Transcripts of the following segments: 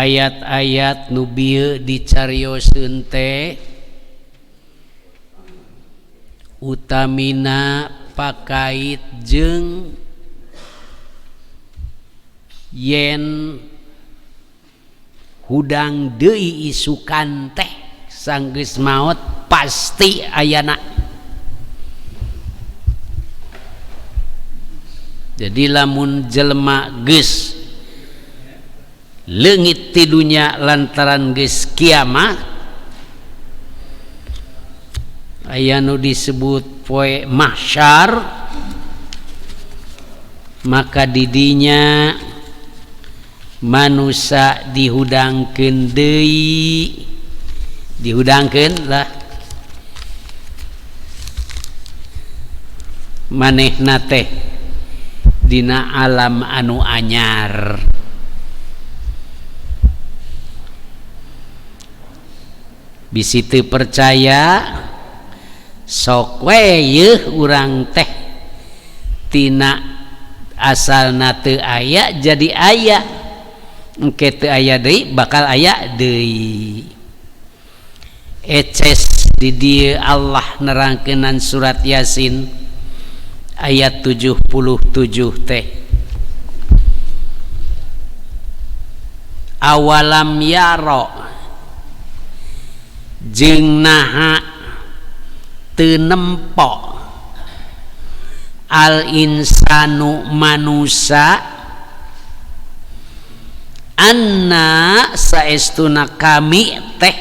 Ayat-ayat nu bieu dicarioseun teh utamina pakait jeung yen hudang deui isukan teh sanggeus maot pasti ayana. Jadi lamun jelema geus leungit ti dunya lantaran geus kiamat, aya nu disebut poe mahsyar, maka didinya manusia dihudangkeun deui, dihudangkeun lah manehna teh dina alam anu anyar. Bisi teu percaya sok we yeuh urang teh tina asalna teu aya jadi aya, engke teu aya deui bakal aya deui. Eces di dieu Allah nerangkeunan surat Yasin ayat 77 teh, awalam yaro jeung naha teu nempo al insanu manusa anna saestuna kami teh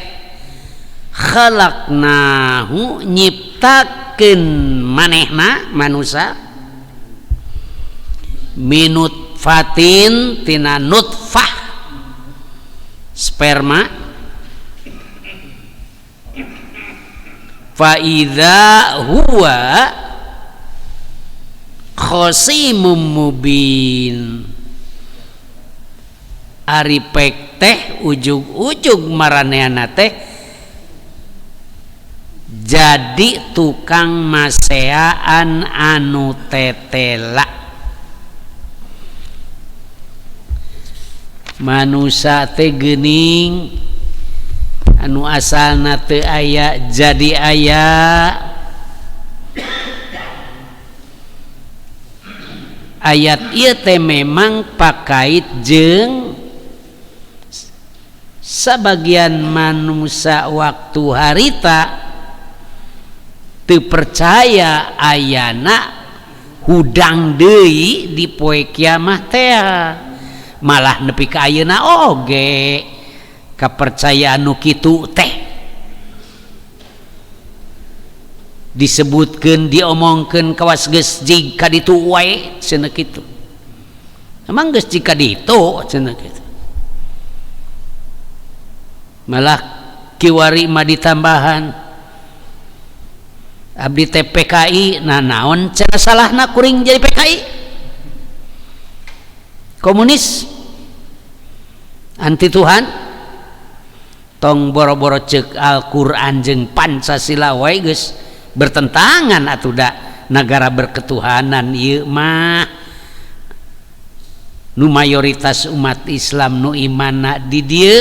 khalaqnahu nyiptakeun manehna manusa minut fatin tina nutfah sperma fa idza huwa khosimum mubin. Ari pek teh ujug-ujug maraneana teh jadi tukang maseaan anu tetela. Manusa teh geuning anu asalna teu aya jadi aya. Ayat ieu teh memang pakait jeung sabagian manusia waktu harita teu percaya ayana hudang deui di poe kiamah teh, malah nepi ka ayeuna oge kapercayaan nu kitu teh disebutkeun diomongkeun kawas geus jig ka ditu wae cenah kitu. Emang geus jig ka ditu cenah kitu. Malah kiwari mah ditambahan abdi teh PKI, nah naon cenah salahna kuring jadi PKI? Komunis anti Tuhan. Tong boro-boro ceuk Al-Qur'an jeung Pancasila wae geus bertentangan atuh da negara berketuhanan ieu mah nu mayoritas umat Islam nu imanna di dieu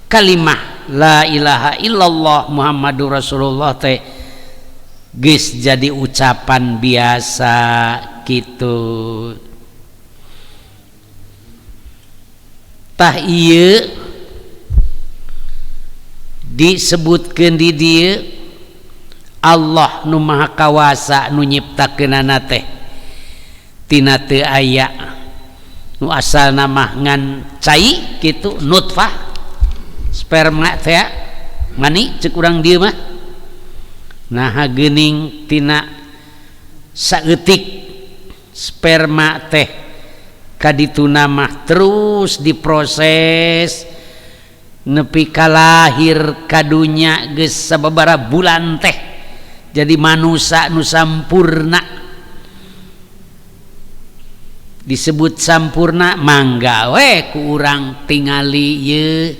kalimah la ilaha illallah Muhammadur Rasulullah teh geus jadi ucapan biasa kitu. Tah ieu disebutkeun di dieu Allah nu maha kawasa nu nyiptakeunana teh tina teu aya nu asalna mah ngan cai kitu nutfah sperma teh mani ceuk urang dieu mah, naha geuning tina saeutik sperma teh kadituna mah terus diproses nepi ka lahir ka dunya geus sababaraha bulan teh jadi manusa nu sampurna. Disebut sampurna mangga we ku urang tingali ieu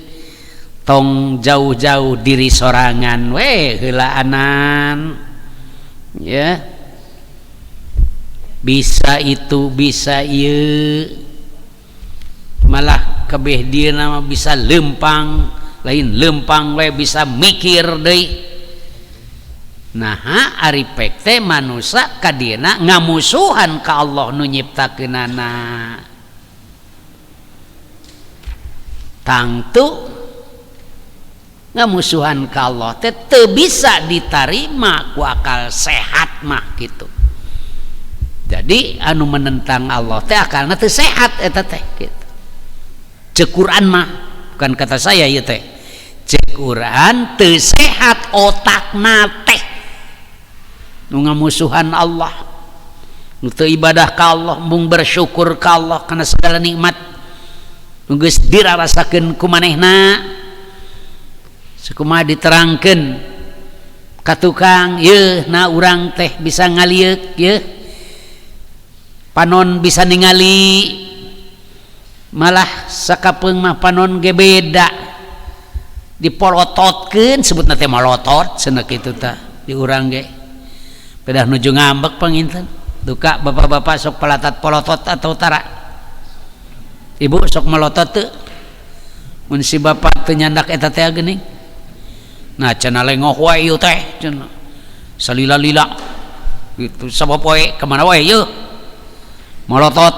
tong jauh-jauh diri sorangan we heulaanan ya, bisa itu bisa ieu. Malah Kabeh dieuna mah bisa lempang, lain lempang we bisa mikir deui. Nah, ari pek teh manusia ka dieuna ngamusuhan ka Allah nu nyiptakeunana. Tangtu ngamusuhan ka Allah teh teu bisa ditarima ku akal sehat mah kitu. Jadi anu menentang Allah teh akalna teu sehat eta teh kitu. Ceuk Quran mah, bukan kata saya ieu teh. Ceuk Quran teu sehat otakna teh. Nu ngamusuhan Allah, nu teu ibadah ka Allah, mung bersyukur ka Allah kana segala nikmat nu geus dirarasakeun ku manehna. Sakumaha diterangkeun ka tukang, yeuh na urang teh bisa ngalieuk yeuh, panon bisa ningali, malah sakapeung mah panon ge beda dipolototkeun, sebutna teh molotot cenah kitu tah di urang ge. Pedah nuju ngambek panginten duka bapak-bapak sok pelatat polotot atau tara, ibu sok melotot teu mun si bapak teu nyandak eta teh geuning. Nah cenah lengoh wae ieu teh cenah salila-lila gitu sapopoe ka mana wae ieu molotot.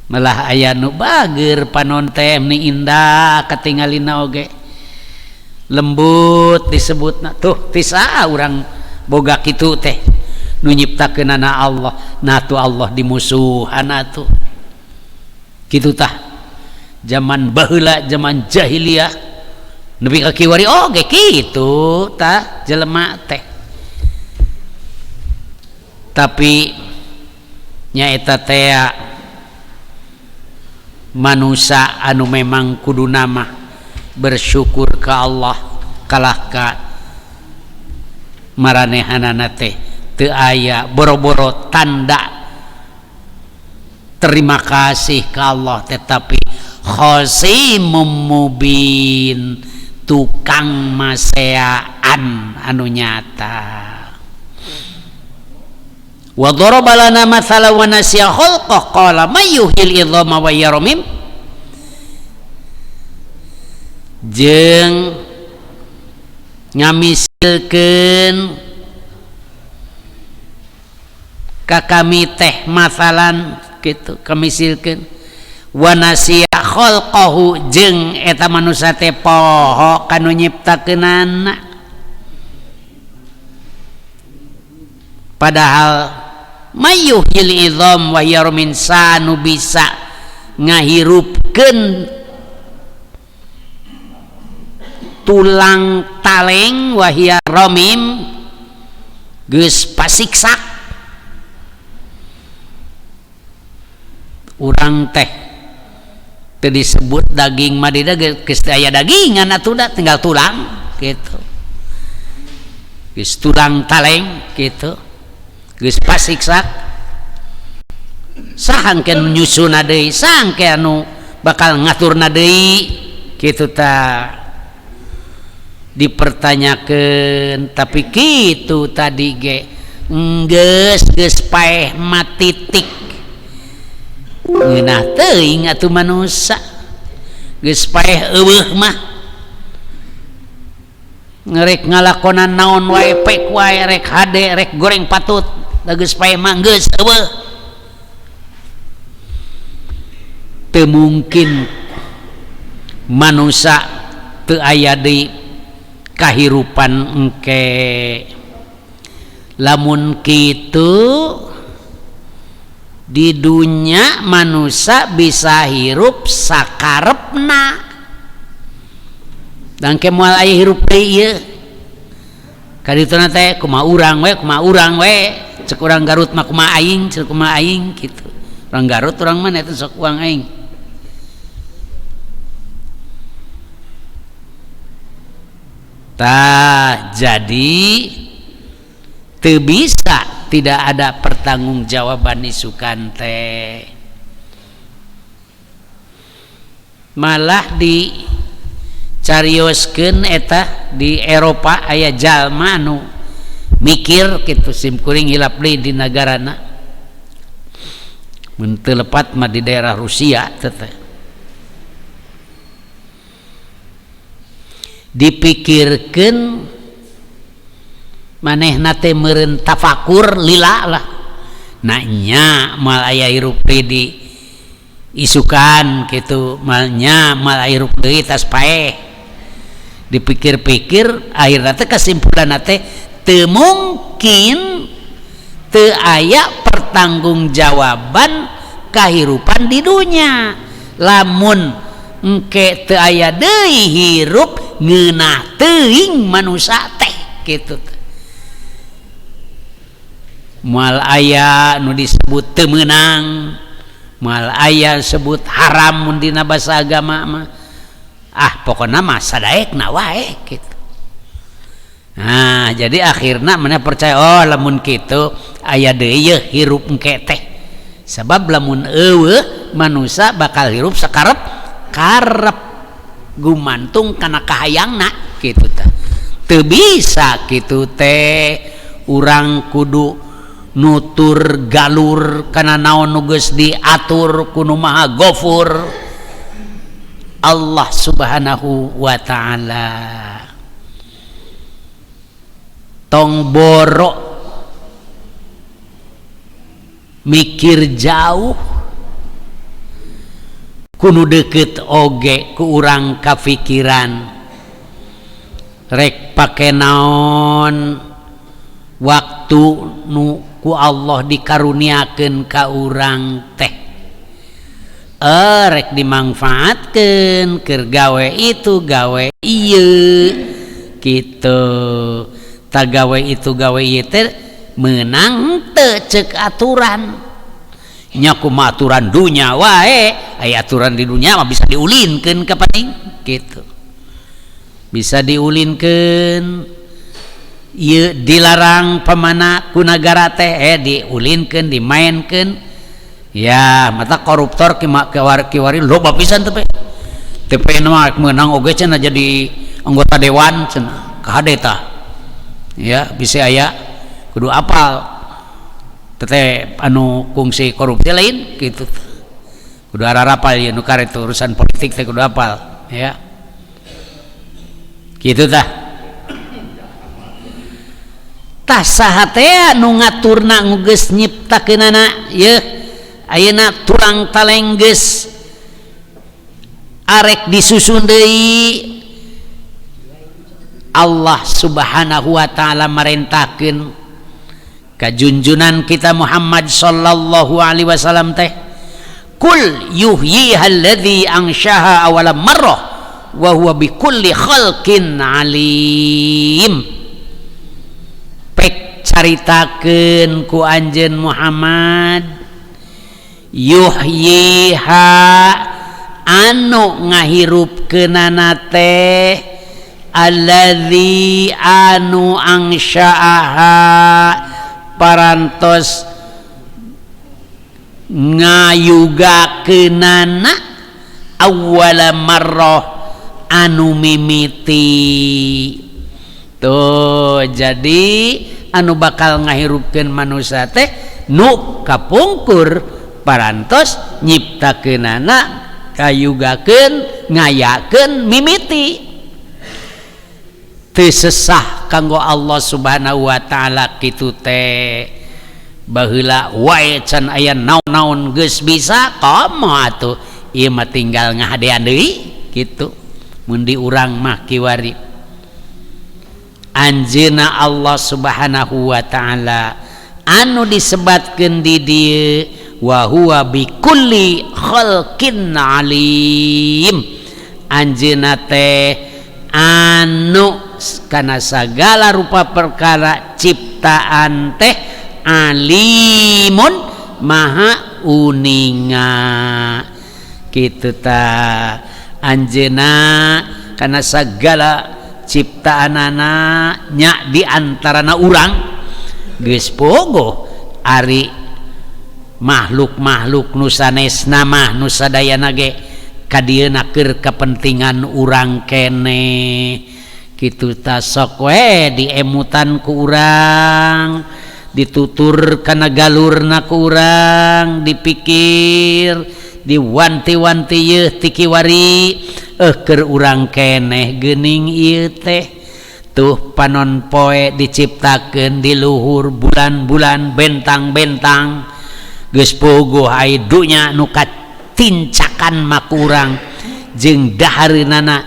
Malah aya nu bager panon teh ni indah katingalina oge lembut disebutna tuh tisa urang boga kitu teh nu nyiptakeunana Allah. Nah tu Allah dimusuhan atuh kitu tah. Zaman baheula, zaman jahiliyah nepi ka kiwari oge kitu tah jelema teh. Tapi nyaeta teh manusia anu memang kudu nama bersyukur ka Allah kalah ka maranehanana teh teu aya boro-boro tanda terima kasih ka Allah, tetapi khosimum mubin, tukang maseaan anu nyata. Wa daraba lana mathalan wa nasiya khalqah qala may yuhyil idhama wa yaramim. Jeung ngamisilkeun ka kami teh masalan kitu, kamisilkeun wa nasiya khalqahu jeung eta manusia teh poho kanu nyiptakeunana. Padahal mayuhyil idham wa yarmin sanu bisa ngahirupkeun tulang taleng wahia romim geus pasiksak. Urang teh teu disebut daging mah dida geus aya dagingan atuh da tinggal tulang gitu, geus tulang taleng gitu, geus pasiksak. Saha engke nu nyusuna deui, saha engke anu bakal ngaturna deui kitu tah dipertanyakeun. Tapi kitu tadi ge geus geus paeh matitik ngeunah teuing atuh manusa geus paeh eueuh mah ngerek ngalakonan naon wae pek wae rek hade rek goreng patut da geus paeh mah geus eueuh. Teu mungkin manusa teu aya deui kahirupan engke. Lamun kitu di dunya manusia bisa hirup sakarepna, dan ke moal aya hirup deui ieu. Kadituna teh kumaha urang we, kumaha urang we, cek urang Garut mah kumaha aing, cek kumaha aing kitu. Urang Garut urang mana eta sok uang aing. Tah jadi teu bisa, tidak ada pertanggungjawaban isukan teh. Malah di carioskeun eta di Eropa aya jalma anu mikir kitu, sim kuring hilap deui di nagarana. Mun teu lepat mah di daerah Rusia teh. Dipikirkeun manehna teh meureun tafakur lila lah. Na nya moal aya hirup deui di isukan kitu, malnya moal aya hirup deui tas paeh. Dipikir-pikir akhirna teh kesimpulanna teh teu mungkin teu aya pertanggungjawaban kahirupan di dunya. Lamun engke teu aya deui hirup ngeunah teuing manusia teh kitu. Moal aya nu disebut teu meunang, moal aya sebut haram mun dina basa agama mah. Ah pokona mah sadaekna wae kitu. Nah, jadi akhirna mana percaya oh lamun kitu aya deui yeuh hirup engke teh. Sebab lamun eueuh manusia bakal hirup sakarep karep gumantung kana kahayangna kitu teh. Teu bisa kitu teh urang kudu nutur galur kana naon nu geus diatur ku nu Maha Gofur Allah Subhanahu wa taala. Tong borok mikir jauh kudu deket oge ku urang kafikiran rek pake naon waktu nu ku Allah dikaruniakeun ka urang teh rek dimangfaatkeun keur gawe itu gawe ieu kitu. Tagawe itu gawe ieu teh meunang teu ceuk aturan nya kumaha aturan dunya wae, aya aturan di dunya mah bisa diulinkeun ka paning kitu. Bisa diulinkeun ieu dilarang pamana ku nagara teh diulinkeun dimaenkeun ya mata koruptor kiwari loba pisan teh teh mah meunang oge cenah jadi anggota dewan cenah kahade tah ya bisa aya kudu apal teh anu kungsi korupsi lain gitu kudu ararapal ya nu karet urusan politik teh kudu apal ya kitu tah. Tah saha teh nu ngaturna nu geus nyiptakeunana yeuh ayeuna tulang taleng geus arek disusun deui. Allah Subhanahu wa taala marentahkeun ka junjunan kita Muhammad sallallahu alaihi wasallam teh kul yuhyiha alladzi anshaha awwala marrah wa huwa bikulli khalqin alim. Pek caritakeun ku anjeun Muhammad yuhyiha anu ngahirupkeunana teh alladzi anu angsya'aha parantos ngayugakeunana awwala marrah anu mimiti. Tuh jadi anu bakal ngahirupkeun manusia teh nu kapungkur parantos nyiptakeunana kayugakeun ngayakeun mimiti. Teu sesah kanggo Allah Subhanahu wa taala kitu teh. Baheula wae can aya naon-naon geus bisa komo atuh ieu mah tinggal ngahadean deui kitu. Mun di urang mah kiwari anjeunna Allah Subhanahu wa taala anu disebatkeun di dieu wa huwa bikulli khalqin alim. Anjeunna teh anu kana sagala rupa perkara ciptaan teh alimun maha uninga kitu ta. Anjeunna kana sagala ciptaanana nya di antarana urang geus pogo ari makhluk-makhluk nu sanesna mah nu sadayana ge kadieuna keur kepentingan urang keneh kitu ta. Sok we diemutan ku urang, ditutur kana galurna ku urang, dipikir diwanti-wanti yeuh ti kiwari Keur urang keneh geuning ieu teh. Tuh panon poe diciptakeun di luhur, bulan-bulan, bentang-bentang geus puguh ai dunya nu katincakan mah ku urang jeung dahareunana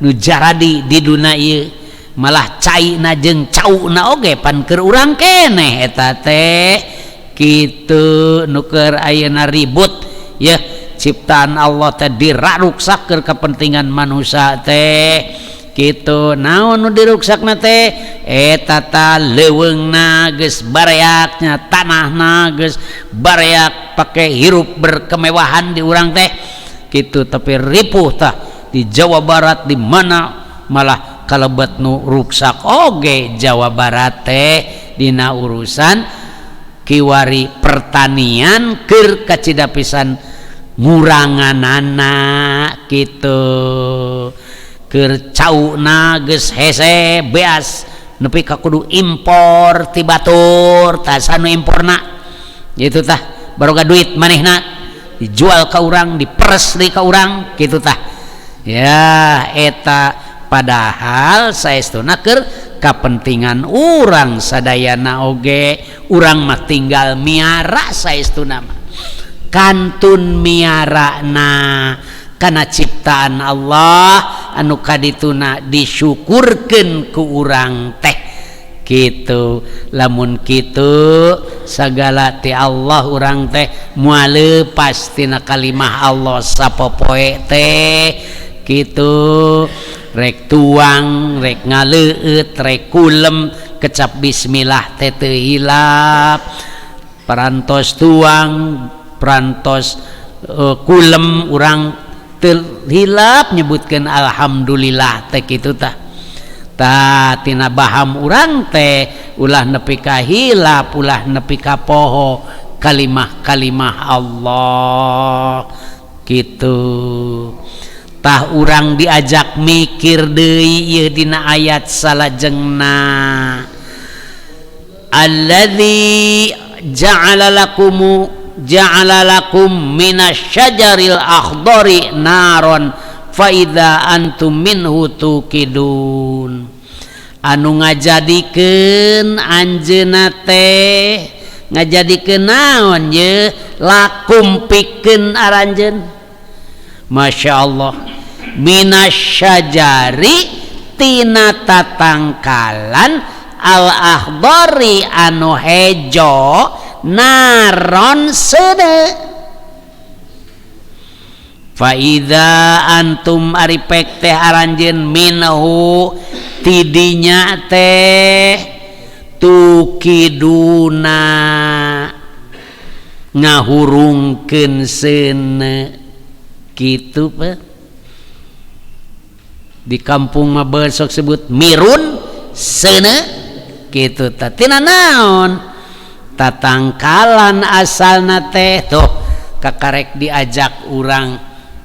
nu jaradi di dunia ieu, malah caina jeung cauna oge pan keur urang keneh eta teh kitu. Nu keur ayeuna ribut ya, ciptaan Allah teh diraruksak keur kepentingan manusia teh kitu. Naon nu diruksakna teh? Eta ta leuweungna geus bareaknya, tanahna geus bareak, pake hirup berkemewahan di urang teh kitu. Tapi ripuh tah di Jawa Barat di mana, malah kalebet nu ruksak oge Jawa Barat teh dina urusan kiwari pertanian keur kacida pisan nguranganana kitu. Keur cauna geus hese beas nepi ka kudu impor ti batur. Tah, sanu imporna gitu tah, baroga duit manehna dijual ka urang, diperes deui ka urang kitu tah ya. Eta padahal saestuna keur kapentingan urang sadayana oge. Urang mah tinggal miara saestuna mah, kantun miarana kana ciptaan Allah anu kadituna disyukurkeun ku urang teh kitu. Lamun kitu sagala ti Allah, urang teh moal leupas tina kalimah Allah sapopoe teh kitu. Rek tuang, rek ngaleueut, rek kulem, kecap bismillah teh teu hilap. Parantos tuang, parantos kulem, urang teu hilap nyebutkeun alhamdulillah teh kitu tah. Tah, tina baham urang teh ulah nepi ka hilap, ulah nepi ka poho kalimah-kalimah Allah kitu tah. Urang diajak mikir deui ieu dina ayat salajengna, alladzi ja'ala lakum minasyajaril akhdari naron fa idza antum minhu tuqidun. Anu ngajadikeun anjeunna teh, ngajadikeun naon ye? Lakum pikeun aranjeun, Masya Allah, minasyajari tina tatangkalan, al akhdari anu hejo, naron seuneu, fa idza antum ari pek teh aranjeun, minhu tidinya teh, tuqiduna ngahurungkeun seuneu kitu. Pak, di kampung mah besok sebut mirun seuneu kitu tah. Tina naon? Tatangkalan asalna teh. Tuh, kakarek diajak urang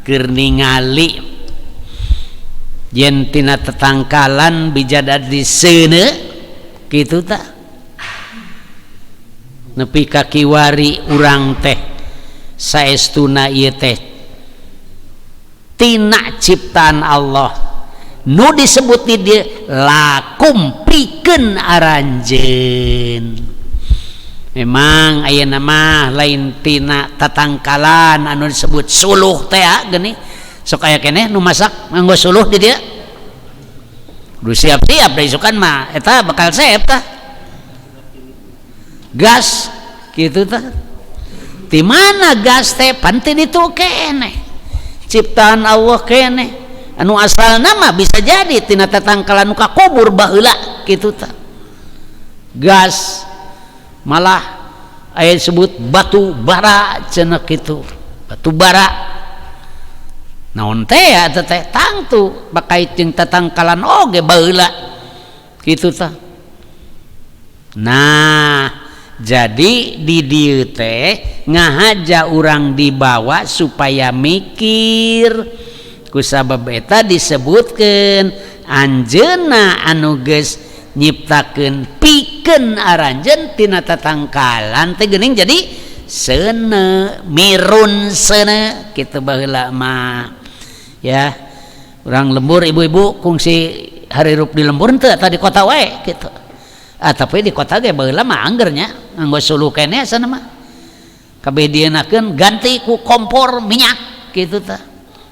keur ningali yen tina tetangkalan bijada di seuneu kitu tah. Nepi ka kiwari urang teh saestuna ieu teh tina ciptaan Allah nu disebut di dieu lakum pikeun aranjeun. Memang ayeuna mah lain tina tatangkalan anu disebut suluh teh geuning, sok aya keneh nu masak nganggo suluh di dieu. Kudu siap-siap da isukan mah eta bakal seep tah gas kitu tah. Di mana gas teh? Pan ti ditu keneh, ciptaan Allah keneh, anu asalna mah bisa jadi tina tatangkalan nu kakubur baheula kitu tah. Gas malah aya disebut batu bara cenah kitu. Batu bara naon teh eta teh? Tangtu bakait jeung tatangkalan oge baheula kitu tah. Nah, jadi di dieu teh ngahaja urang dibawa supaya mikir. Kusabab eta disebutkeun anjeunna anu geus nyiptakeun pikeun aranjeun tina tatangkalan teh geuning jadi seuneu, mirun seuneu kitu baheula mah ya. Urang lembur ibu-ibu kungsi harirup di lembur henteu atau di kota wae gitu. Ah, tapi di kota ge baheula mah angger nya nganggo suluh keneh sana mah. Kabeh dieunakeun ganti ku kompor minyak gitu tah.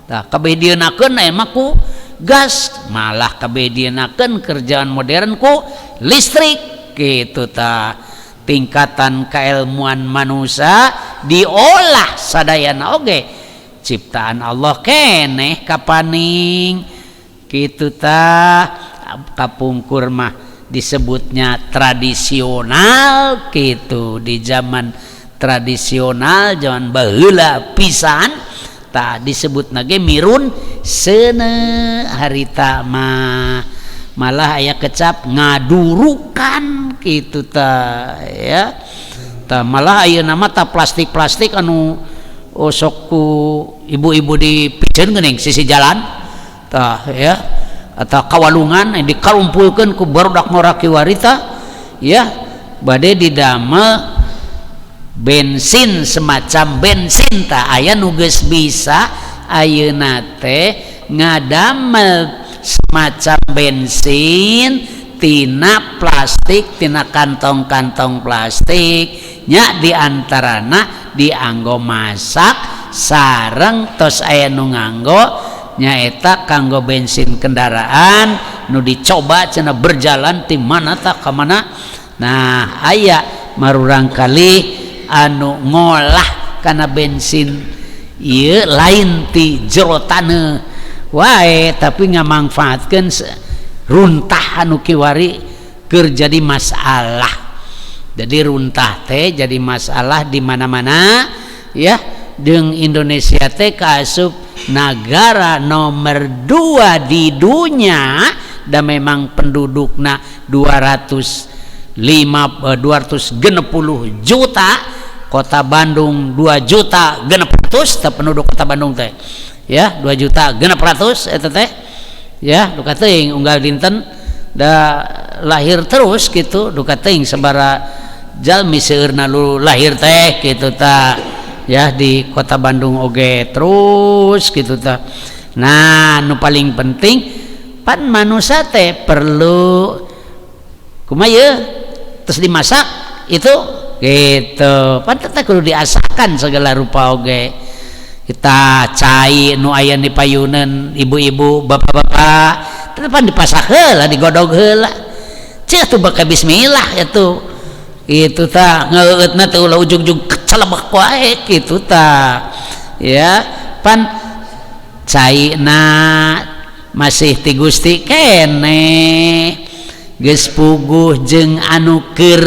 Tah kabeh dieunakeun aya mah ku gas, malah kabeh dieunakeun kerjaan modern ku listrik gitu tah. Tingkatan keilmuan manusia diolah sadayana oge ciptaan Allah keneh kapaning kitu tah. Kapungkur mah disebutnya tradisional gitu, di zaman tradisional zaman baheula pisan tah disebutna ge mirun seuneu harita mah, malah aya kecap ngadurukan gitu ta ya. Ta malah ayeuna mah ta plastik-plastik anu sok ku ibu-ibu dipiceun geuning sisi jalan tah ya, atau kawalungan dikarumpulkeun ku barudak ngora kiwarita ya, bade didamel bensin semacam bensin tah. Aya nu geus bisa ayeuna teh ngadamel semacam bensin tina plastik, tina kantong-kantong plastik nya, diantarana dianggo masak sareng tos aya nu nganggo nyaeta kanggo bensin kendaraan nu dicoba cenah berjalan ti mana tah ka mana. Nah aya marurang kali anu ngolah kana bensin ieu lain ti jero taneuh wae, tapi ngamangfaatkeun runtah anu kiwari keur jadi masalah. Jadi runtah teh jadi masalah di mana-mana ya. Jeung Indonesia teh kaasup nagara nomor 2 di dunia dan memang pendudukna 260 juta, kota Bandung 2.600.000 teh penduduk kota Bandung teh ya, 2.600.000 eta teh ya. Duka teuing unggal dinten da lahir terus gitu, duka teuing sabara jalmi seueurna lu lahir teh gitu ta ya di kota Bandung oge terus gitu ta. Nah nu paling penting pan manusia teh perlu kumaha ye terus dimasak itu gitu, pan teh kudu diasakan segala rupa oge. Kita cai nu aya di payunan ibu-ibu bapak-bapak tepan dipasak heula, digodog heula ceuh tuh bakal bismillah itu itu ta ngeueutna teh ulah ujug-ujug kecelebek wae gitu ta ya. Pan caina masih ti Gusti keneh geus puguh jeung anu keur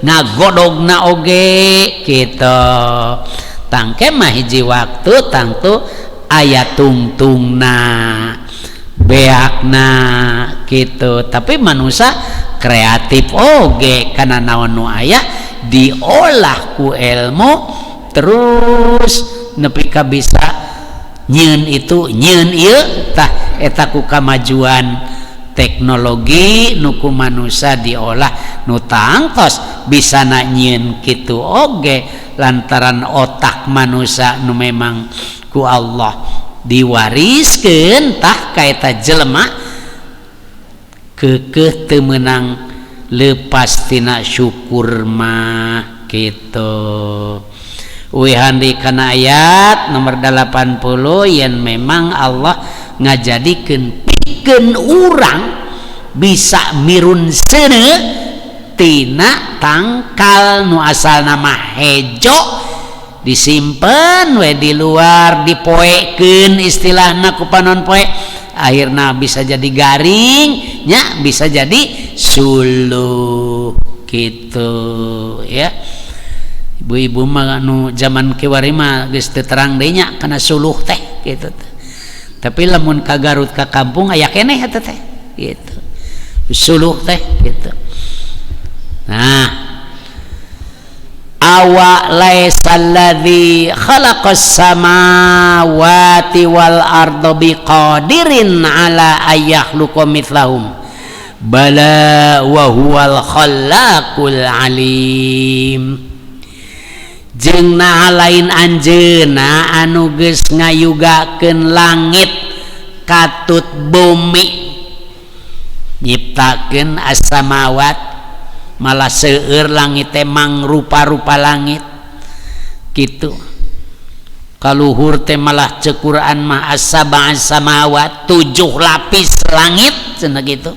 ngagodogna oge kitu. Tangke mah hiji waktu tangtu aya tungtungna beakna gitu, tapi manusia kreatif oge kana naon nu aya diolah ku ilmu terus nepi ka bisa nyieun itu nyieun ieu tah eta ku kamajuan teknologi nu ku manusia diolah nu tangtos bisa na nyieun kitu oge lantaran otak manusia nu memang ku Allah diwariskeun tah ka eta jelema keukeuh teu meunang lepas tina syukur mah kitu. Wihan di kana ayat nomor 80 yen memang Allah ngajadikeun pikeun urang bisa mirun seuneu tina tangkal nu asalna mah hejo disimpen we di luar, dipoekeun istilahna ku panon poe, akhirna bisa jadi garing nya, bisa jadi suluh gitu ya. Ibu-ibu mah nu zaman kiwari mah geus teu terang deui nya kana suluh teh gitu. Tapi lamun ka Garut ka kampung aya keneh eta teh gitu, suluh teh gitu. Nah, awa laisal ladzi khalaqas samawati wal arda biqadirin ala ayyakhluqa mithlahum bala wa huwal khallaqul alim. Jeung naha lain anjeunna anu geus ngayugakeun langit katut bumi nyiptakeun as-samawat malah seueur langit teh mangrupa-rupa langit kitu kaluhur teh malah ceuk Quran mah as-sab'a samawat 7 lapis langit cenah kitu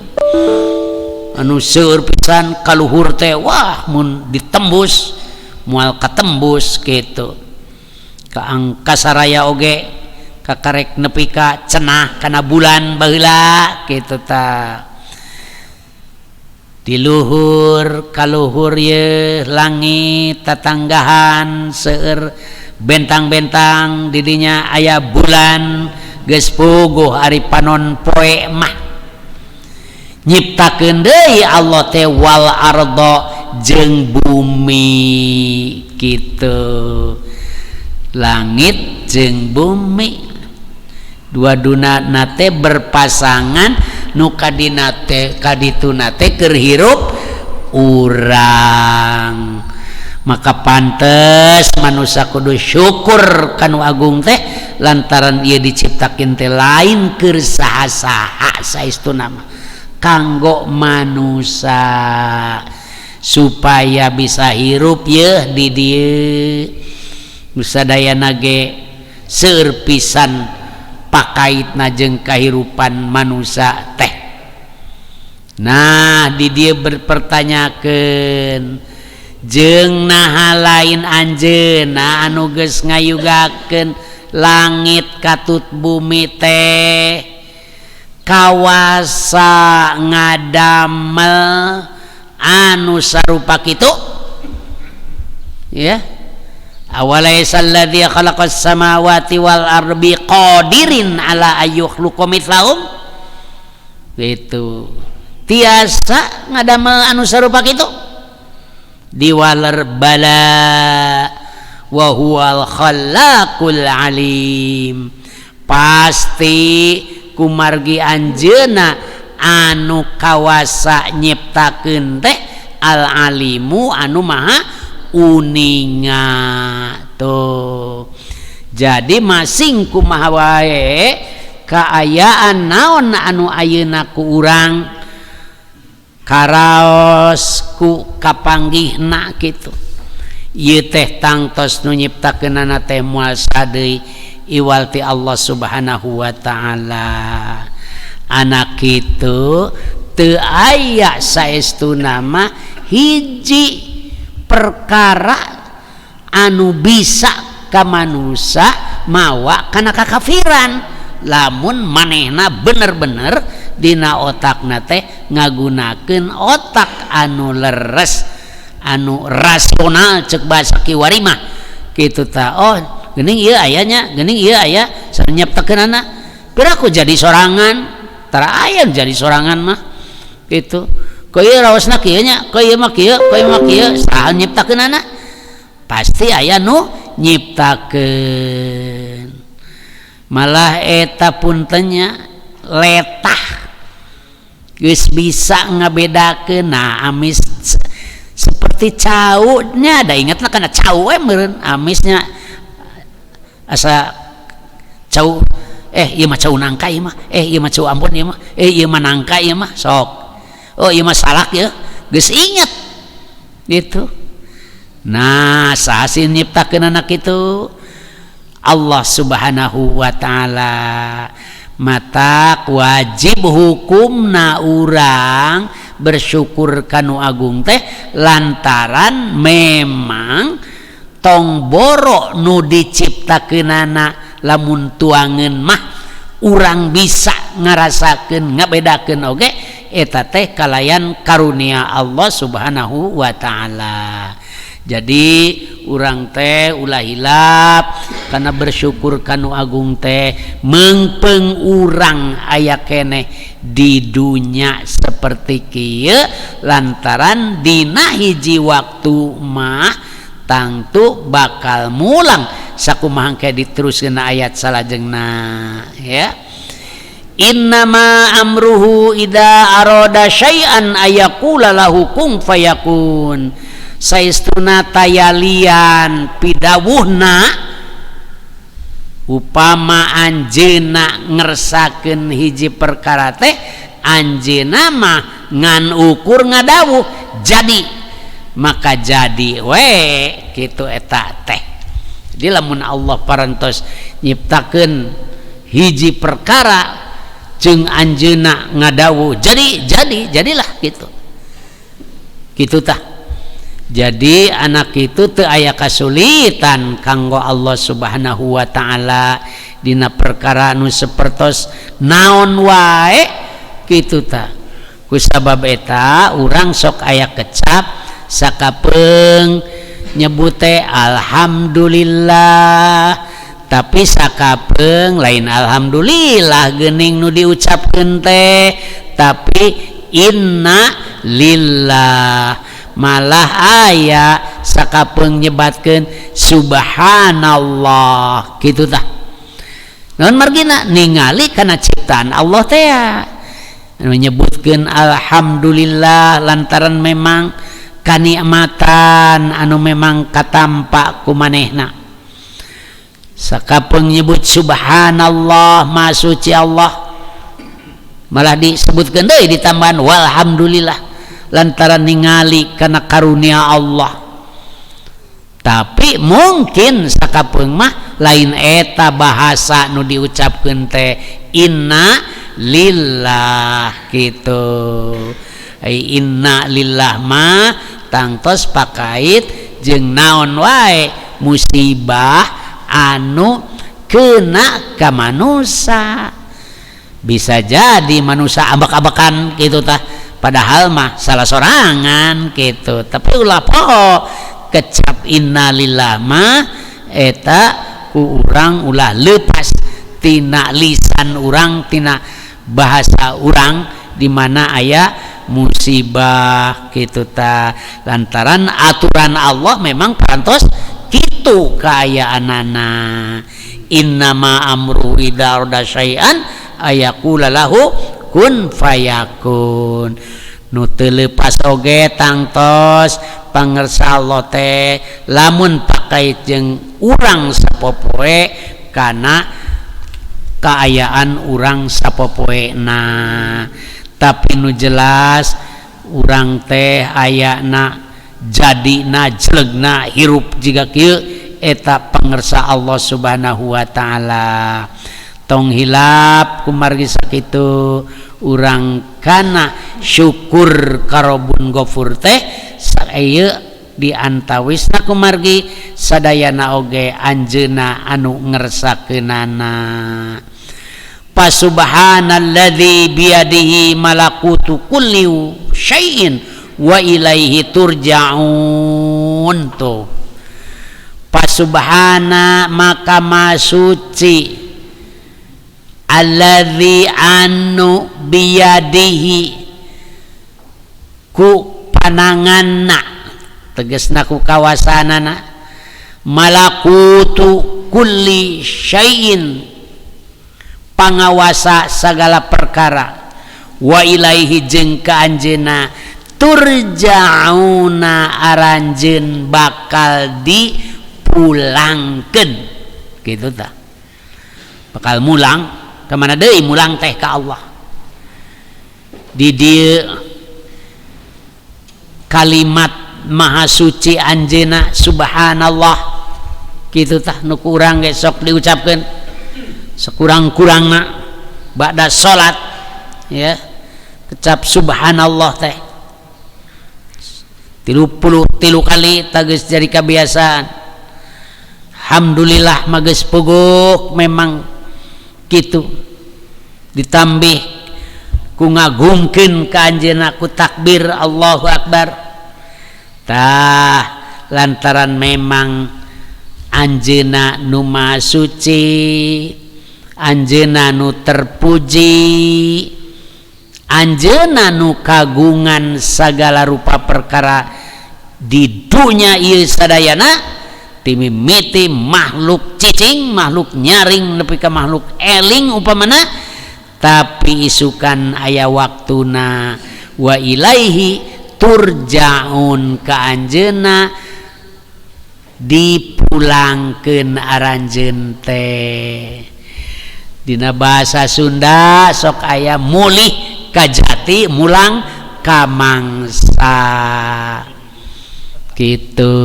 anu seueur pisan kaluhur teh wah mun ditembus moal katembus kitu ka angkasa raya oge kakarek nepi ka cenah kana bulan baheula kitu ta di luhur kaluhur ye langit tatanggahan seueur bentang-bentang didinya aya bulan geus puguh ari panon poe mah nyiptakeun deui Allah teh wal ardo jeung bumi kitu langit jeung bumi dua duna teh berpasangan nu kadina teh kadituna teh keur hirup urang maka pantes manusia kudu syukur kanu agung teh lantaran ieu diciptakeun teh lain keur saha-saha saestuna mah kanggo manusia supaya bisa hirup yeuh di dieu sadayana ge seueur pisan pakaitna jeung kahirupan manusia teh. Nah di dieu berpertanyakeun jeung naha lain anjeunna anu geus ngayugakeun langit katut bumi teh kawasa ngadamel anu sarupa kitu ya. Awalaysa alladzi khalaqas samawati wal ardi qadirin ala ayyukhluqa mithlahum gitu tiasa ngadamel anu sarupa kitu diwaler bala wa huwal khallaqul alim pasti kumargi anjeunna anu kawasa nyiptakeun teh al alimu anu maha uninga tuh. Jadi masing kumaha wae kaayaan naon anu ayeuna ku urang karaos ku kapanggihna kitu ieu teh tangtos nu nyiptakeunana teh moal sadeui iwal ti Allah Subhanahu wa taala. Anak kitu teu aya saestuna mah hiji perkara anu bisa ka manusia mawa kana kakafiran lamun manehna bener-bener dina otakna teh ngagunakeun otak anu leres anu rasional cek bahasa kiwari mah kitu ta. Oh geuning ieu aya nya geuning ieu aya nyiptakeunana piraku jadi sorangan tara aya jadi sorangan mah kitu kau ieu raosna kieu nya kau ieu mah kieu kau ieu mah kieu saha nyiptakeunana pasti aya nu nyiptakeun malah eta puntennya letah geus bisa ngabedakeun nah amis seperti cau nya da ingatlah kana cau we meureun amisnya asa cau ieu mah cau nangka ieu mah ieu mah cau Ambon ieu mah ieu mah nangka ieu mah sok oh ieu mah salak ya geus inget gitu. Nah saha sih nyiptakeun anak itu Allah Subhanahu wa taala. Matak wajib hukumna urang bersyukur kanu agung teh lantaran memang tong boro nu diciptakeunana lamun tuangeun mah urang bisa ngarasakeun ngabedakeun oge eta teh kalayan karunia Allah Subhanahu wa taala. Jadi urang teh ulah hilap karena bersyukur kanu agung teh mengpeng urang aya keneh di dunya seperti kieu lantaran dina hiji waktu mah tangtu bakal mulang sakumaha engke diteruskeun ayat salajengna ya. Innama amruhu idza arada syai'an ayaqula lahu kun fayakun. Saestuna tayalian pidawuhna Upama anjeunna ngersakeun hiji perkara teh anjeunna mah ngan ukur ngadawuh jadi maka jadi we kitu eta teh. Jadi lamun Allah parantos nyiptakeun hiji perkara jeung anjeunna ngadawuh jadi jadilah gitu. Kitu tah. Jadi anak itu teu aya kasulitan kanggo Allah Subhanahu wa taala dina perkara nu sapertos naon wae kitu tah. Ku sabab eta urang sok aya kecap sakapeung nyebut teh alhamdulillah, tapi sakapeung lain alhamdulillah geuning nu diucapkeun teh, tapi inna lillah. Malah aya sakapeung nyebatkeun subhanallah kitu tah. Naon margina ningali kana ciptaan Allah teh menyebutkeun alhamdulillah lantaran memang kanikmatan anu memang katampa ku manehna. Sakapeung nyebut subhanallah maha suci Allah, malah disebutkeun deui ditambahan walhamdulillah lantaran ningali kana karunia Allah. Tapi mungkin sakapeung mah lain eta bahasa nu diucapkeun teh inna lillah gitu. Ai inna lillah mah tangtos pakait jeung naon wae musibah anu kena ka manusa. Bisa jadi manusa ambek-ambekan gitu tah, padahal mah salah sorangan gitu. Tapi ulah poho kecap innalillah mah eta ku urang ulah lepas tina lisan urang, tina bahasa urang di mana aya musibah gitu ta. Lantaran aturan Allah memang parantos kitu kaayaanana. Innama amru idza arada syai'an ayaqula lahu kun fayakun. Nu teu leupas oge tangtos pangersa Allah teh lamun pakait jeung urang sapopoe kana kaayaan urang sapopoena. Tapi nu jelas urang teh ayana jadina jelegna hirup jiga kieu eta pangersa Allah Subhanahu wa taala. Tong hilap kumargi sakitu urang kana syukur karobun gofur teh saeu diantawisna kumargi sadayana oge anjeunna anu ngersakeunana. Fasubhanalladzi biyadihi malakutu kulli syai'in wa ilaihi turja'un. Tuh fasubhana maka masuci alladzi anu biyadihi ku pananganna, tegasna ku kawasanana, malakutu kulli syai'in pangawasa segala perkara, wa ilaihi jeung ka anjeunna turja'una aranjeun bakal dipulangkeun kitu tah. Bakal mulang kemana deui? Mulang teh ka Allah. Di dieu kalimat maha suci anjeunna subhanallah kitu tah nu kurang ge sok diucapkeun sekurang-kurangna ba'da salat ya, kecap subhanallah teh 33 kali tageus jadi kebiasaan. Alhamdulillah mah geus puguh memang kitu, ditambih ku ngagungkeun ka anjeunna ku takbir Allahu akbar. Tah lantaran memang anjeunna nu maha suci, anjeunna nu terpuji, anjeunna nu kagungan sagala rupa perkara di dunya ieu sadayana, timimiti makhluk cicing, makhluk nyaring nepi ka makhluk eling upamana, tapi isukan aya waktuna wa ilaihi turja'un ka anjeunna dipulangkeun. Dipulangkeun aranjeun teh. Dina bahasa Sunda sok aya mulih ka jati, mulang ka mangsa gitu.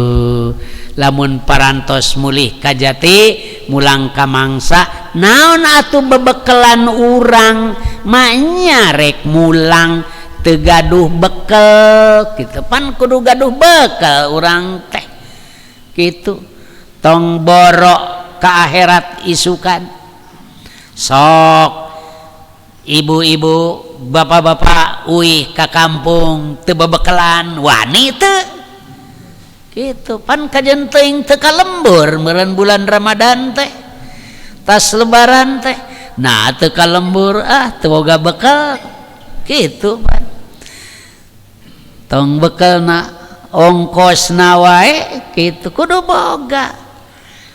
Lamun parantos mulih ka jati, mulang ka mangsa, naon atuh bebekelan urang? Maknya rek mulang teu gaduh bekel gitu, pan kudu gaduh bekel urang teh gitu. Tong borok ka akhirat isukan. Sok ibu-ibu, bapak-bapak uih ka kampung teu bebekelan, wani teu gitu? Pan kajen teuing teu ka lembur meureun bulan Ramadan teh, tas lebaran teh. Nah, teu ka lembur, ah, teu boga bekal gitu. Pan tong bekelna, ongkosna wae gitu kudu boga.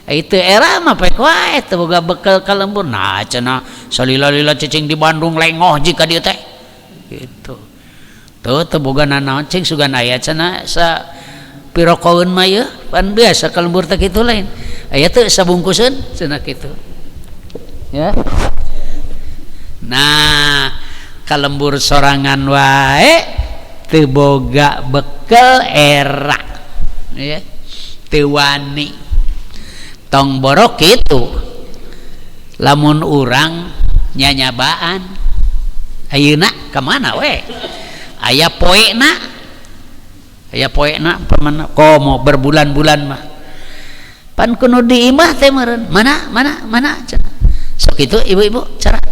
Itu era mah pek wae teu boga bekal ka lembur. Nah, cenah salila-lila cicing di Bandung lengoh jika dieu teh gitu. Tuh, teu boga nanaon, cing sugan aya cenah sa pirokoeun mah yeuh. Pan biasa ka lembur teh kitu, lain? Aya teu sabungkuseun cenah kitu ya. Nah, ka lembur sorangan wae teu boga bekel, era ya teu wani. Tong borok kitu. Lamun urang nyanyabaan ayeuna ka mana we, aya poena, aya poena pamana komo berbulan-bulan mah pan kudu di imah teh meureun. Mana, mana, mana cenah. Sok itu ibu-ibu cara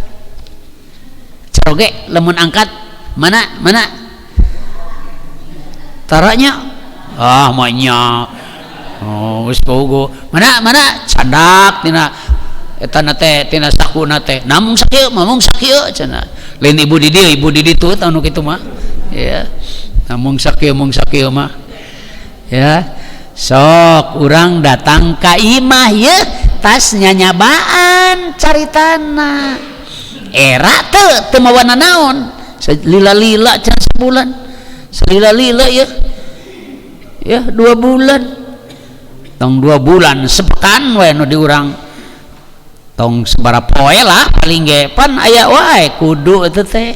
caroge lamun angkat, mana, mana taranya, ah, manya. Oh, geus pogo. Mana, mana, candak tina eta na teh, tina sakuna teh, namung sakieu, mamung sakieu cenah. Lain ibu di dieu, ibu di ditu anu kitu mah ya, namung sakieu, mung sakieu mah ya. Sok urang datang ka imah ye, tas nyanyabaan caritana, era teu teu mawa nanaon. Lila-lila can sebulan, selila-lila ya, ya 2 bulan, tong 2 bulan, sepekan we nu di urang, tong sabaraha poe lah paling ge, pan aya wae kudu itu teh.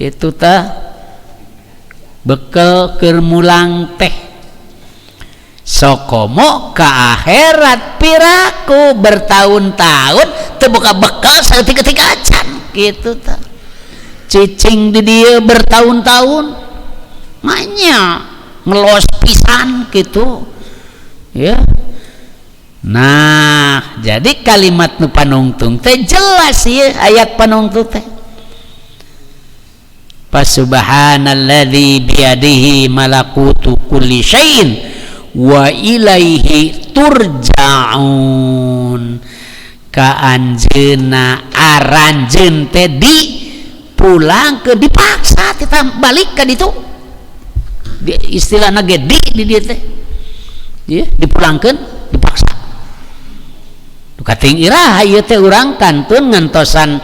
Itu tah bekel keur mulang teh. Sokomo ka akhirat piraku bertahun-tahun teu boga bekal saeutik-eutik acan gitu tah. Cicing di dieu bertahun-tahun manya ngelos pisan gitu ya. Nah, jadi kalimat nu panungtung teh jelas ya, ayat panungtung teh fasubhanalladzi biyadihi malakutu kulli syai'in wa ilaihi turja'un. Ka anjeunna, aranjeun teh di pulang ke, dipaksa kita balik ka ditu. Di, istilahna ge di dieu teh ya, dipulangkeun, dipaksa. Duka ting iraha ieu teh urang kantun ngantosan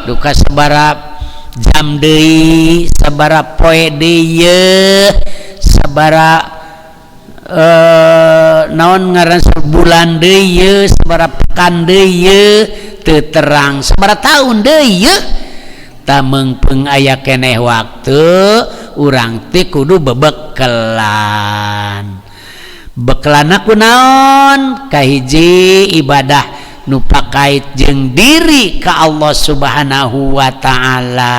duka sabara jam deui, sabara poe deui ye, sabara naon ngaran, bulan deui ye, sabara pekan deui ye, teu terang sabara tahun deui ye. Ta meungpeung aya keneh waktu, urang teh kudu bebekelan. Bekelana kunaon? Kahiji, ibadah nu pakait jeung diri ka Allah Subhanahu wa taala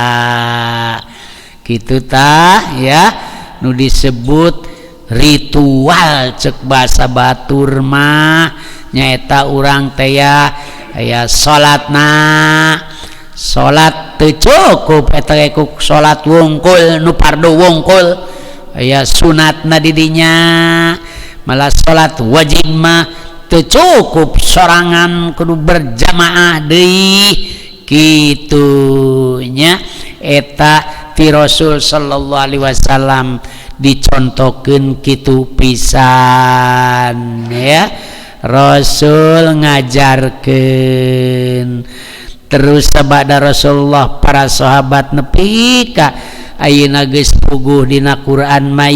kitu tah ya, nu disebut ritual cek bahasa batur mah, nyaeta urang teh ya aya salatna. Salat teu cukup eta ku salat wungkul, nu fardu wungkul, aya sunatna di dinya. Malah salat wajib mah teu cukup sorangan, kudu berjamaah deui kitu nya. Eta ti Rasul sallallahu alaihi wasallam dicontohkeun kitu pisan ya. Rasul ngajarkeun terus, sabada Rasulullah, para sahabat, nepi ka ayeuna geus puguh dina Quran mah.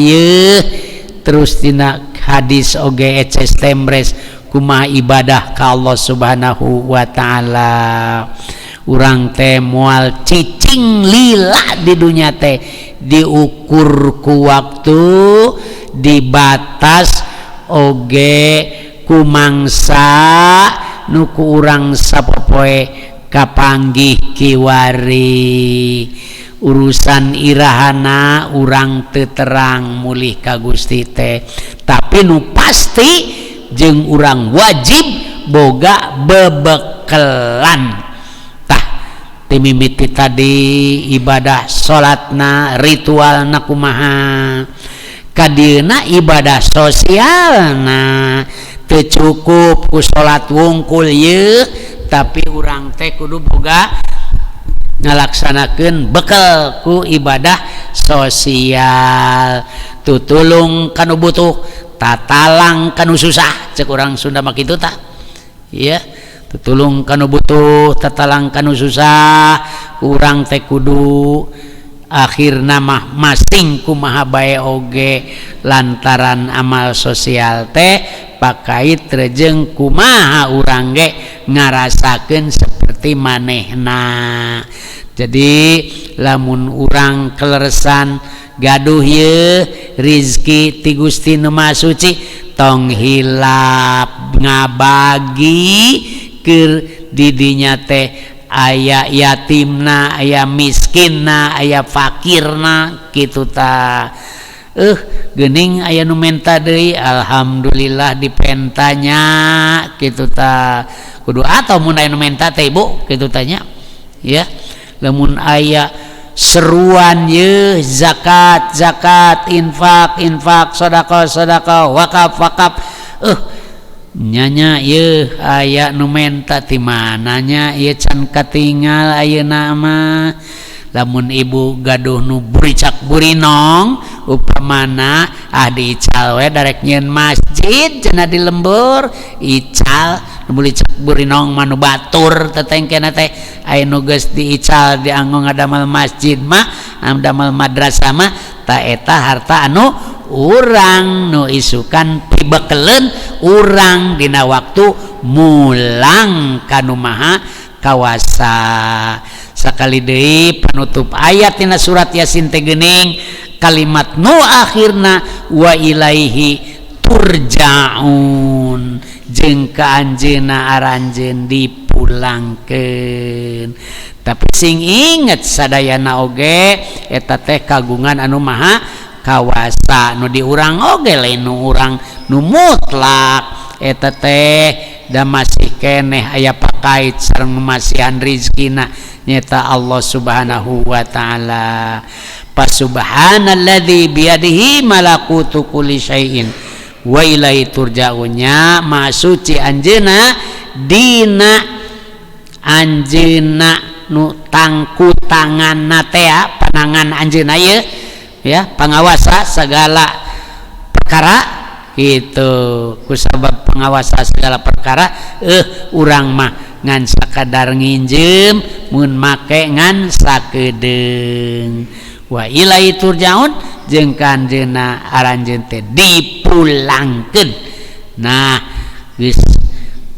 Terus dina Hadis oge eces tembres kumaha ibadah ka Allah Subhanahu wa taala. Urang teh moal cicing lila di dunya teh, diukur ku waktu, dibatas oge ku mangsa nu ku urang sapopoe kapanggih kiwari. Urusan irahana urang teu terang mulih ka Gusti teh, tapi nu pasti jeung urang wajib boga bebekelan. Tah timimiti tadi ibadah salatna, ritualna kumaha, kadieuna ibadah sosialna. Teu cukup ku salat wungkul ye, tapi urang teh kudu boga ngalaksanakeun bekel ku ibadah sosial. Tutulung kanu butuh, tatalang kanu susah, cek urang Sunda mah kitu tah. Ya, tutulung kanu butuh, tatalang kanu susah. Urang teh kudu akhirna mah masing kumaha bae oge, lantaran amal sosial teh pakait rejeng kumaha urang ge ngarasakeun seperti manehna. Jadi lamun urang keleresan gaduh ye rizki ti Gusti Nu Maha Suci, tong hilap ngabagi keur didinya teh aya yatimna, aya miskinna, aya fakirna kitu ta. Geuning aya nu menta deui, alhamdulillah dipentanya kitu ta. Kudu atau mun aya nu menta teh ibu kitu tanya ya. Lamun aya seruan ye zakat zakat, infak infak, sedekah sedekah, wakaf wakaf, nyanya ye aya nu menta ti mananya ye can katingal ayeuna mah. Lamun ibu gaduh nu buricak burinong upamana, ah diical we darek nyieun masjid cenah di lembur, ical nu buricak burinong mah nu batur tetengkena teh. Aya nu geus diical dianggo ngadamel masjid mah, ngadamel madrasah mah, ta eta harta anu urang nu isukan pibekeleun urang dina waktu mulang kanu maha kawasa. Sakali deui penutup ayat dina surat Yasin teh geuning kalimat nu akhirna wa ilaihi turjaun, jeung ka anjeunna aranjeun dipulangkeun. Tapi sing inget sadayana oge eta teh kagungan anu maha kawasa, nu diurang oge lain nu urang nu mutlak eta teh, da masih keneh aya pakait sareng masihan rizkina nyata Allah Subhanahu wa taala. Fasubhanalladzi biyadihi malakutu kulli syai'in wa ilaihi turja'unnya. Maha suci anjeunna dina anjeunna nu tangku tanganna teh, panangan anjeunna ieu ya, pangawasa segala perkara gitu. Kusabab pengawasa segala perkara, urang mah ngan sakadar nginjem, mun make ngan sakedeung. Wa ilaihi turjaun, jeung ka anjeunna aranjeun teh dipulangkeun. Nah geus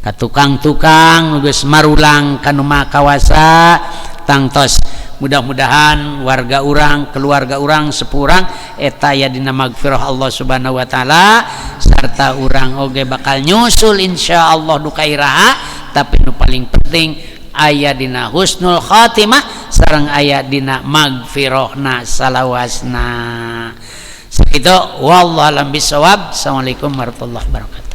ka tukang-tukang geus marulang ka nu maha kawasa, tangtos mudah-mudahan warga urang, keluarga urang, sepurang eta aya dina magfirah Allah Subhanahu wa taala, sarta urang oge bakal nyusul insyaallah duka iraha. Tapi nu paling penting aya dina husnul khatimah sareng aya dina magfirahna salawasna. Sakitu, wallahu alam bisawab. Assalamualaikum warahmatullahi wabarakatuh.